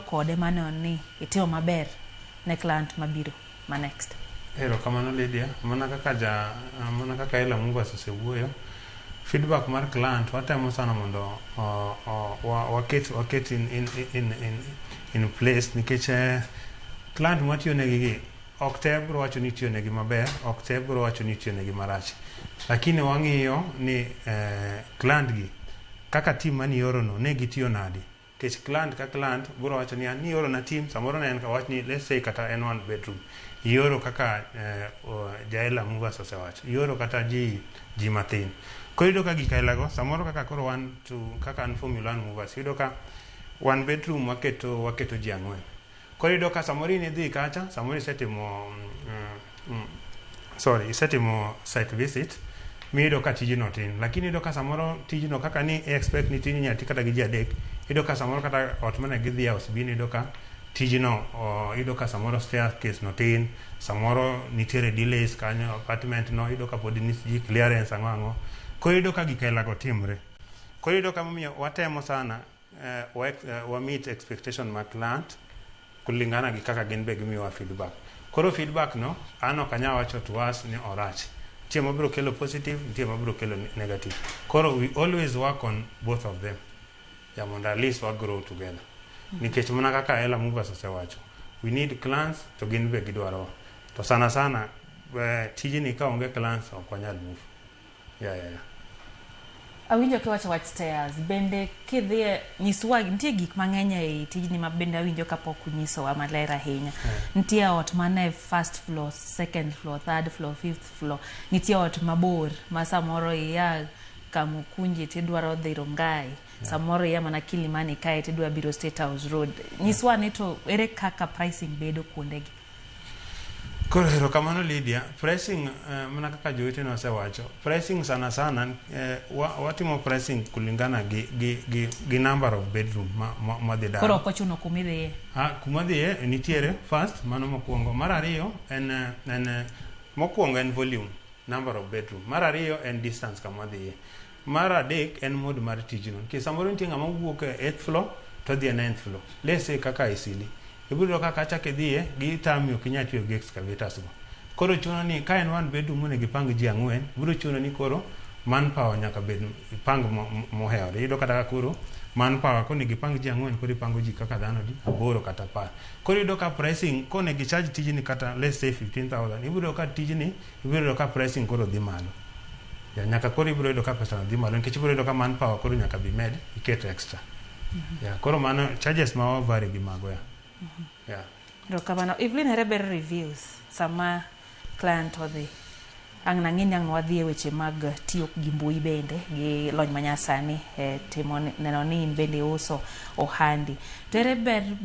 kode maneno ni itimo maber ne client mabiro ma next? Erokamano, Lydia. Mana kaka Ela Movers osewuoyo, feedback mar client watemo sana mondo waket in place, nikech client mwatiyo negi gi ok te biro wacho ni itiyo negi maber, ok te biro wacho ni itiyo negi marach, lakini wang'iyo ni client gi kaka team manioro no ne gitiyo nadi, nikech client ka client biro wacho ni an nioro na team samoro ne en ka wach ni, let's say, kata en one bedroom ioro kaka Jaela Movers osewacho, ioro kata ji mathin. Koro iyudo ka gik ailago samoro kaka koro wan to kaka an Formula One Movers, iyudo ka one bedroom waketo ji ang'wen. Koro iyudo ka samoro in idhi kacha, samoro isetimo sorry, isetimo site visit miyudo ka tijno tin, lakini iyudo ka samoro tijno kaka ni expect ni tijni nyati kata gi ji adek, iyudo ka samoro kata ot mane gidhi house bin, iyudo ka tijno iyudo ka samoro staircase no tin, samoro nitiere delays kanyo, apartment no iyudo ka pod ji clearance ang'o ang'o. Koro iyudo ka gik ailago timre. Koro iyudo ka momiyo watemo sana wa meet expectation mag client kulingana gi kaka gin be gimiyowa feedback. Koro feedback no an ok anyal wacho to us ni orach. Nitie mabiro kelo positive, nitie mabiro kelo negative. Koro we always work on both of them ya mondo at least wa grow together, nikech mana kaka Ela Movers osewacho, we need clients to gin be gidwarowa to sana sana tijni ka onge clients ok wanyal move. Yeah. Awinjo kiwacho wach stairs bende kidhie nyiswa nitie gik mang'eny ei tijni ma bende awinjo kapok unyisowa maler ahinya. Nitie ot mane first floor, second floor, third floor, fifth floor, nitie ot mabor ma samoro iya Kamukunji tidwaro dhi Rongai, samoro iya mana Kilimani kae tidwa biro State House Road. Nyiswa ni to ere kaka pricing bedo kuondegi? Koro erokamano, Lydia. Pricing, mana kaka jowetena osewacho, pricing sana sana watimo pricing kulingana gi number of bedroom ma madhi daro. Koro ok ochuno kumidhiye? Ah, kuma dhiye nitiere first, mano mokwongo. Mar ariyo en mokwongo en volume, number of bedroom. Mar ariyo en distance kama dhiye. Mar adek en mode mar tijno. Nikech samoro nitie ng'ama wuok e eighth floor to dhi e ninth floor. Let's say kaka Isili. Ibiro yudo ka kacha kidhiye gitami, ok inyal tiyo gi excavators go. Koro chuno ni ka en one bedroom onego ipang ji ang'wen, biro chuno ni koro manpower nyaka bed ipang mohewore. Iyudo kata ka koro manpower konego ipang ji ang'wen, koro ipango ji kaka dhano di aboro kata 10. Koro iyudo ka pricing konego i-charge tijni kata, let's say, 15,000, ibiro yudo ka tijni ibiro yudo ka pricing koro dhi malo. Ya, nyaka koro ibiro yudo ka pesa no dhi malo nikech ibiro yudo ka manpower koro nyaka bi med iket extra. Ya, koro mano charges ma wa vary gi mago ya. Yeah. Erokamano. Evelyn, ere ber reviews sama client odhi? Ang' nang'e ni ang' wadhi e weche mag tiyo gi mbui bende gi lony manyasani e timo neno ni in bende iuso ohandi. To ere ber bedo